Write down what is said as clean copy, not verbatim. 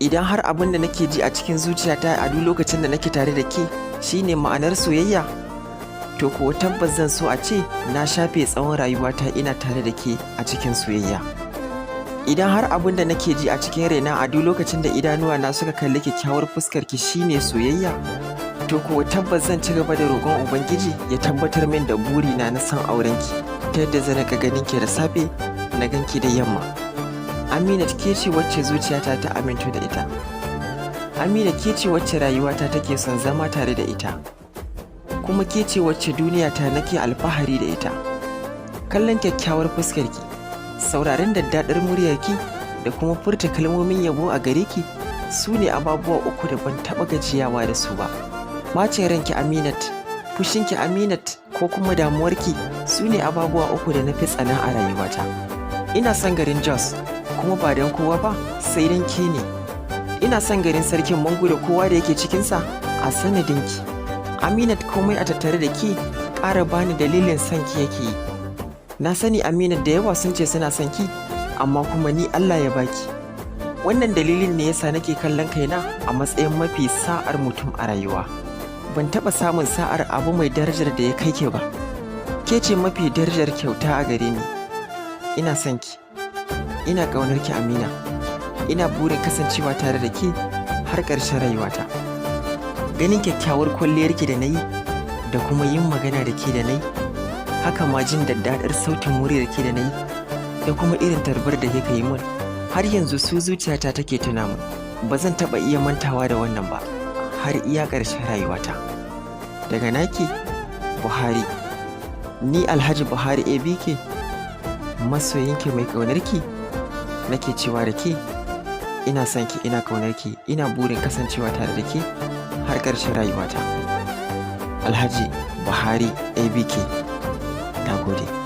Idan har abin da nake ji a cikin zuciyata a duk lokacin da nake tare da ke shine ma'anar soyayya, to kuwa tabbas zan so a ce na shafe tsawon rayuwata ina tare da ke a cikin soyayya. Idan har abin da nake ji a cikin raina a duk lokacin da idanuwa na suka kalli kyakkyawar fuskar ki shine soyayya, to kuwa tabbas zan ci gaba da roƙon Ubangiji ya tabbatar min da burina na son aurenki, ta yadda zan riƙa ganin ki da safe na ganki da yamma. Aminat, ke ce wacce zuciyata ta amintu da ita. Amina, ke ce wacce rayuwata take son zama tare da ita. Kuma ke ce wacce duniyata nake alfahari da ita. Kallon kyakkyawar fuskarki, sauraren daddaɗar muryarki da kuma furta kalmomin yabo a gare ki su ne ababuwa uku da ban taɓa gajiyawa da su ba. Bacin ranki, Aminat, fushinki, Aminat, ko kuma damuwarki su ne ababuwa uku da na fi tsana a rayuwata. Ina son garin Jos, kuma ba don kowa ba sai don ke ne. Ina son garin Sarkin Mangu da kowa da yake cikinsa a sanadinki. Aminat, komai a tattare da ke ƙara bani dalilin son ki yake yi. Na sani, Aminat, da yawa sun ce suna son ki, amma kuma ni Allah ya baki. Wannan dalilin ne yasa nake kallon kaina a matsayin mafi sa'ar mutum a rayuwa. Ban taɓa samun sa'ar abu mai darajar da ya kai ke ba. Ke ce mafi darajar kyauta a gare ni. Ina son ki. Ina ƙaunar ki, Amina. Ina burin kasancewa tare da ke har ƙarshen rayuwata. Ganin kyakkyawar kwalliyarki da na yi da kuma yin magana da ke da na yi, haka ma jin daddaɗar sautin muryar ki da na yi da kuma irin tarbar da kika yi min, har yanzu su zuciyata take tuna min. Ba zan taɓa iya mantawa da wannan ba har iya ƙarshen rayuwata. Daga naki Buhari. Ni Alhaji Buhari ABK, masoyinki mai ƙaunarki, nake cewa da ke ina son ki, ina ƙaunarki, ina burin kasancewa tare da ke har ƙarshen rayuwata. Alhaji Buhari ABK. Na gode.